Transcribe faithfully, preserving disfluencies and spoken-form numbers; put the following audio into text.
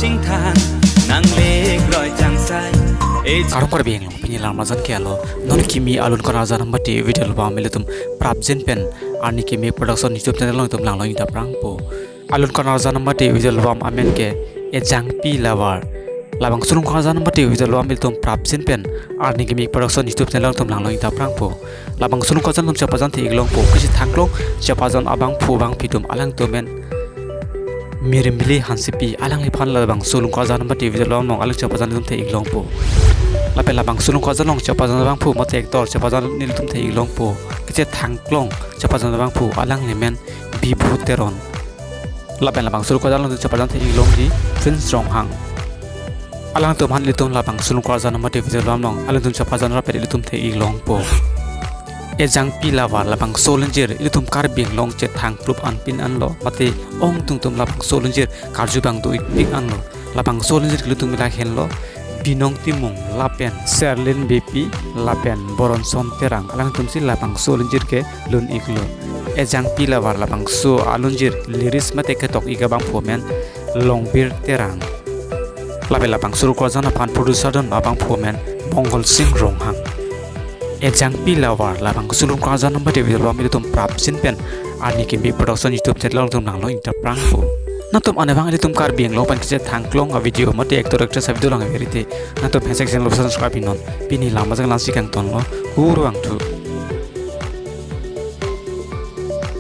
Chingthang nang lek roi changsai. Ejang Karong Karbi Anglong pini lam arjan ke alo. Non kimi alun karjan mate video album ilitum prapjin pen Arni Kimi Production YouTube channel along itum langlong ingtap prangpo. Alun karjan mate video album amen ke Ejangpi Lover. Labangso alun karjan mate video album ilitum prapjin pen Arni Kimi Production YouTube channel along itum langlong ingtap prangpo. Labangso alun karjan atum chepajangthe iklongpo. Kachethangklong chepajan abangphu abangpi atum alangtum amen Mirimbili Hansepi, alangliphan labangso alun karjan mate video album along alang chepajan ilitum the iklongpo. Lapen labangso alun karjan along chepajan abangphu mate actor chepajan ilitum the iklongpo. Kachethangklong chepajan abangphu alanglimen Bibhu Teron. Lapen labangso alun karjan along chepajangthe iklongji Prince Ronghang. Alangtum aphan ilitum labangso alun karjan mate video album along alangtum chepajan rapet ilitum the iklongpo. Ejangpi Lover labangso alinjir ilitum Karbi Anglong chethang plup anpin anlo, mate ongdung atum labangso alinjir karju abang do-ikpik anlo. Labangso alinjir ke ilitum mila henlo Binong Timung lapen Serlin Beypi lapen Boronson Terang, alangtumsi labangso alinjir ke lun iklo. Ejangpi Lover labangso alunjir lyrics mate ketok-ik abangphu amen Longbir Terang. Lapen labangso alun karjan aphan producer dun abangphu amen Mongol Sing Ronghang. Ejangpi Lover labangso alun karjan mate video album ilitum prapjin pen Arni Kimi Production YouTube channel along itum langlong ingtap prangpo. Nangtum anebang ilitum Karbi Anglong pen kachethangklong avideo mate actor actress avideo lang verite, nangtum hashtag channel subscribe inon. Pini lam arjan langsi kangtonlo. Kurvangthu.